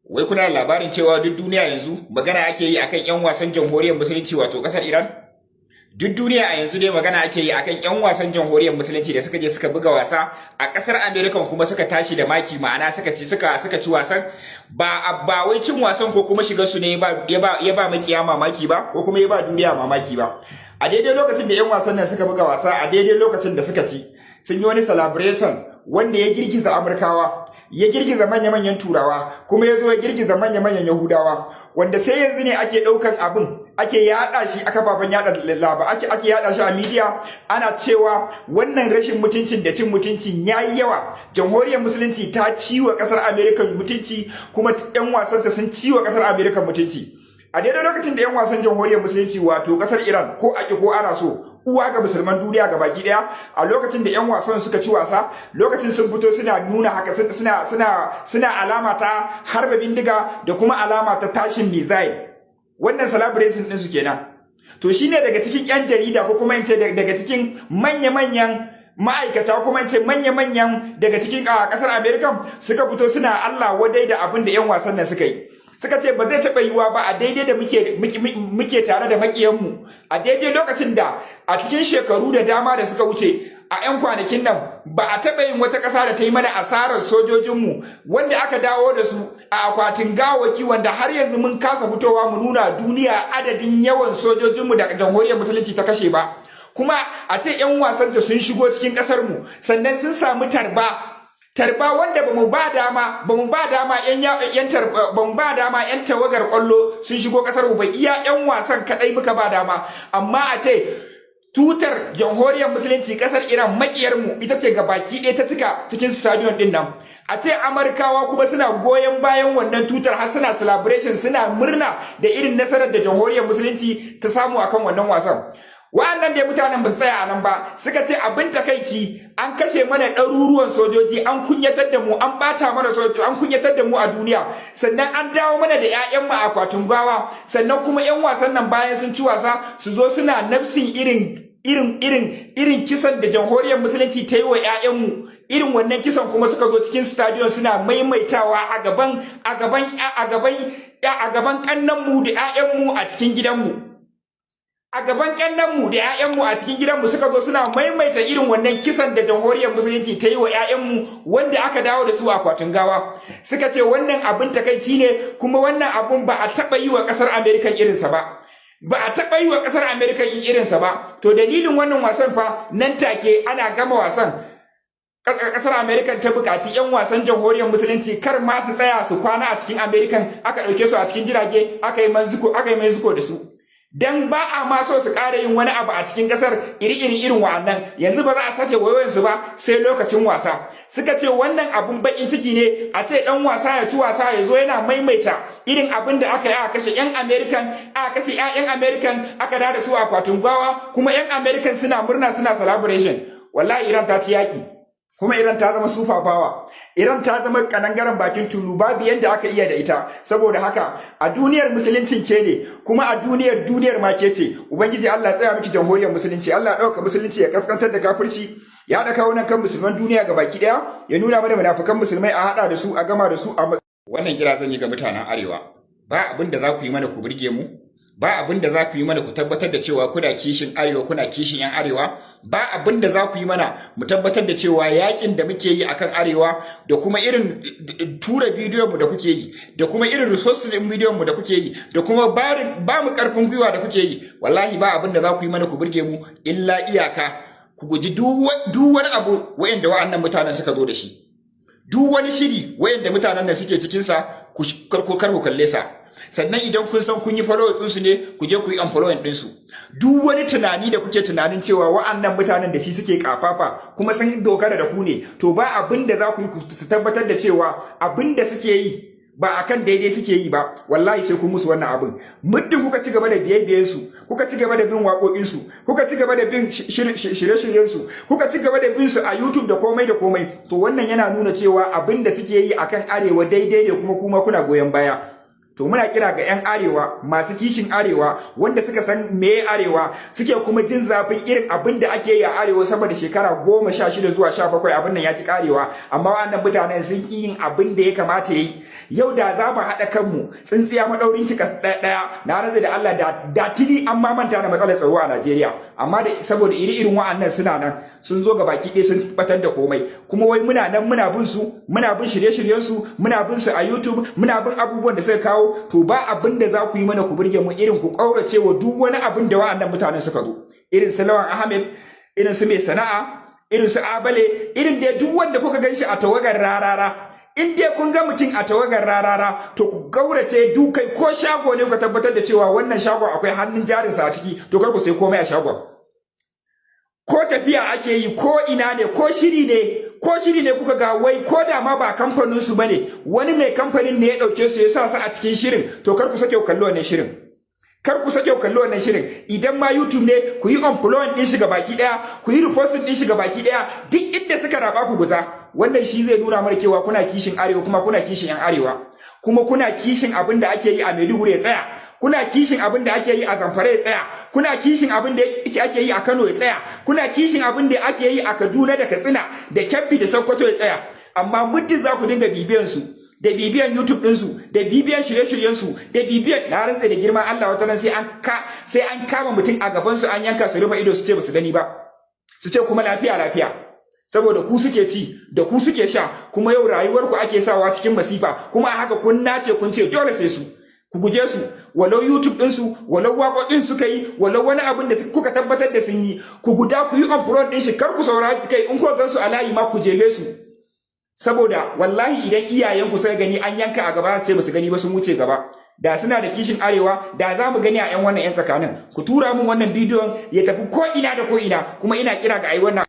Wai kuna da labarin cewa duk duniya yanzu magana ake yi akan 'yan wasan Jamhuriyar Musulunci, wato kasar Iran? Duk duniya a yanzu dai magana ake yi akan 'yan wasan Jamhuriyar Musulunci da suka je suka buga wasa a kasar America, kuma suka tashi da maki, ma'ana suka ci wasan. Ba wai cin wasan ko kuma shigar su ne ba ya ba makiya mamaki ba, ko kuma ya ba duniya mamaki ba. A daidai lokacin da 'yan wasan nan suka buga wasa, a daidai lokacin da suka ci, sun yi wani celebration wanda ya girgiza Amurkawa, ya girgiza manya-manyan Turawa, kuma ya zo ya girgiza manya-manyan Yahudawa, wanda sai yanzu ne ake ɗaukan abin ake yaɗa shi a kafafen yaɗa laba ake yaɗa shi a media, ana cewa wannan rashin mutuncin da cin mutuncin yayi yawa. Jamhuriyar Musulunci ta ciwa ƙasar Amerika mutunci, kuma 'yan wasanta sun ciwa ƙasar Amerika mutunci. A daidai lokacin da 'yan wasan Jamhuriyar Musulunci, wato ƙasar Iran, ko aki ko ana so, uwa ga musulman duniya ga baki daya, a lokacin da 'yan wasan suka ci wasa, lokacin sun fito suna nuna haka, suna alama ta harba bindiga da kuma alama ta tashin missile. Wannan celebration din su kenan. To shine daga cikin 'yan jarida, ko kuma in ce daga cikin manya-manyan ma'aikata, kuma in ce manya-manyan daga cikin a kasar America, suka fito suna Allah wadai da abin da 'yan wasan nan suka yi. Suka ce ba zai taɓa yiwuwa ba, a daidai da muke tare da makiyanmu, a daidai lokacin da a cikin shekaru da dama da suka wuce, a 'yan kwanakin nan ba a taɓa yin wata ƙasa da ta yi mana asarar sojojinmu wanda aka dawo da su a akwatin gawaki, wanda har yanzu mun kasa fitowa mu nuna duniya adadin yawan sojojinmu da Jamhuriyar Musulunci ta kashe ba, kuma a ce 'yan wasanta sun shigo cikin ƙasarmu, sannan sun samu tarba tarba wanda ba mu ba dama yan yan ba mu ba dama yan tawagar kwallo sun shigo kasar mu ba, iya yan wasan kadai muka ba dama, amma a ce tutar Jamhuriyar Musulunci, kasar Iran, makiyar mu, ita ce baki ɗaya ta cika cikin stadium din nan, a ce Amurkawa kuma suna goyon bayan wannan tutar, har suna celebration, suna murna da irin nasarar da Jamhuriyar Musulunci ta samu akan wannan wasan. Wa'annan dai mutanen ba su tsaya a nan ba. Suka ce abin takaici, an kashe mana ɗaruruwan sojoji, an kunyatar da mu, an ɓata mana sojoji, an kunyatar da mu a duniya, sannan an dawo mana da 'ya'yanmu a akwatin gawa, sannan kuma 'yan wasan nan bayan sun ci wasa su zo suna nafsin irin kisan da Jamhuriyar Musulunci ta yi wa 'ya'yanmu, irin wannan kisan kuma suka zo cikin stadium suna maimaitawa a gaban kannanmu da 'ya'yanmu a cikin gidanmu. A gaban kannanmu da 'ya'yanmu a cikin gidanmu suka zo suna maimaita irin wannan kisan da Jamhuriyar Musulunci ta yi wa 'ya'yanmu wanda aka dawo da su a akwatin gawa. Suka ce wannan abin takaici ne, kuma wannan abun ba a taɓa yi wa ƙasar Amerika irinsa ba, ba a taɓa yi wa ƙasar Amerika irinsa ba. To dalilin wannan wasan fa, nan take ana gama wasan, ƙasar Amerika ta buƙaci 'yan wasan Jamhuriyar Musulunci kar ma su tsaya su kwana a cikin Amerikan. Aka ɗauke su a cikin jirage, aka yi manzuko da su, dan ba a ma so su ƙara yin wani abu a cikin ƙasar iri-iri irin wa'annan. Yanzu ba za a sake wayoyin su ba sai lokacin wasa. Suka ce wannan abun bakin ciki ne, a ce dan wasa ya ci wasa ya zo yana maimaita irin abin da aka yi, aka kashe 'yan American, aka kashe 'ya'yan American, aka da su akwatin gawa, kuma 'yan American suna murna, suna celebration. Wallahi Iran ta ci yaki, kuma Iran ta zama super power. Iran ta zama kanangaren bakin tulu, babu yadda aka iya da ita. Saboda haka a duniyar Musuluncin ke ne, kuma a duniyar ma ke ce. Ubangiji Allah ya tsaya miki, Jamhuriyar Musulunci. Allah ya dauka Musulunci, ya kaskantar da kafirci, ya haɗa kawunan kan musulman duniya ga baki ɗaya, ya nuna mana munafukan musulmai, a haɗa da su a gama da su a Wannan kira zan yi ga mutanen Arewa: ba abin da za ku yi mana ku burge mu, ba abin da za ku yi mana ku tabbatar da cewa kuna kishin Arewa, kuna kishin yan Arewa. Ba abin da za ku yi mana mu tabbatar da cewa yakin da muke yi akan Arewa, da kuma irin tura bidiyon mu da kuke yi, da kuma irin resources din bidiyon mu da kuke yi, da kuma ba mu karfin gwiwa da kuke yi, wallahi ba abin da za ku yi mana ku burge mu, illa iyaka ku guji duk wani abu wayanda wa'annan mutanen suka zo da shi, duk wani shiri wayanda mutanen nan suke cikin sa, ku kar ku kalle sa. Sannan idan kun san kun yi follow ɗinsu ne, ku je ku yi unfollowing ɗinsu. Duk wani tunani da kuke tunanin cewa wa'annan mutanen da shi suke kafafa kuma sun dogara da ku ne, to ba abin da za ku yi su tabbatar da cewa abin da suke yi ba akan daidai suke yi ba. Wallahi sai ku musu wannan abin. Muddin kuka ci gaba da biye su, kuka ci gaba da bin waƙoƙin su, kuka ci gaba da bin shirye-shiryen su, kuka ci gaba da bin su a YouTube da komai da komai, to wannan yana nuna cewa abin da suke yi akan Arewa daidai ne, kuma kuna goyon baya. To muna kira ga 'yan Arewa masu kishin Arewa, wanda suka san meye Arewa, suke kuma jin zafin irin abin da ake yi a Arewa sama da shekara 16 zuwa 17, abin nan ya ki karewa, amma wannan mutanen sun ki yin abin da ya kamata yi. Yau da za mu haɗa kanmu tsintsiya maɗaurin ki ɗaya, na rantsa da Allah da tuni an ma manta da matsalar tsaro a Najeriya. Amma da saboda iri irin wa'annan suna nan, sun zo ga baki ɗaya sun batar da komai. Kuma wai muna nan muna bin su, muna bin shirye-shiryen su, muna bin su a YouTube, muna bin abubuwan da suka kawo. To ba abin da za ku yi mana ku burge mu irin ku ƙaurace wa duk wani abin da wa'annan mutanen suka zo, irin su Lawan Ahmed, irin su mai sana'a, irin su Abale, irin dai duk wanda kuka gan shi a tawagar Rarara. In dai kun ga mutum a tawagar Rarara, to ku gaurace dukai. Ko shago ne ku tabbatar da cewa wannan shagon akwai hannun jarinsa a ciki, to kar ku sai komai a shagon. Ko tafiya ake yi, ko ina ne, ko shiri ne kuka ga wai ko da ma ba kamfanin su bane, wani mai kamfanin ne ya dauke su ya sa su a cikin shirin, to kar ku sake ku kalli wannan shirin, kar ku sake ku kalli wannan shirin. Idan ma YouTube ne, ku yi unfollow din shi baki daya, ku yi reposting din shi baki daya. Duk inda suka raba, ku guza. Wannan shi zai nuna mana cewa kuna kishin Arewa, kuma kuna kishin yan Arewa, kuma kuna kishin abin da ake yi a Maiduguri ya tsaya, kuna kishin abin da ake yi a Zamfara ya tsaya, kuna kishin abin da ake yi a Kano ya tsaya, kuna kishin abin da ake yi a Kaduna da Katsina da Kebbi da Sokoto ya tsaya. Amma muddin za ku dinga bibiyan su, da bibiyan YouTube ɗinsu, da bibiyan shirye-shiryen su, da bibiyan, na rantse da girman Allah, wata nan sai an kama mutum a gaban su an yanka, su rufe ido su ce ba su gani ba, su ce kuma lafiya lafiya, saboda ku suke ci, da ku suke sha, kuma yau rayuwarku ake sawa cikin masifa, kuma a haka kun nace kun ce dole sai su. Ku guje su, walau YouTube ɗinsu, walau waƙoƙin suka yi, walau wani abin da kuka tabbatar da sun yi, ku guda ku yi unfollow ɗin shi, kar ku saurari su. Kai, in ku gan su a layi ma, ku jefe su, saboda wallahi idan iyayenku suka gani an yanka a gaba, ce ba su gani ba, sun wuce gaba. Da suna da kishin Arewa, da za mu gani a 'yan wannan 'yan tsakanin. Ku tura min wannan bidiyon ya tafi ko ina da ko ina, kuma ina kira ga ai wannan.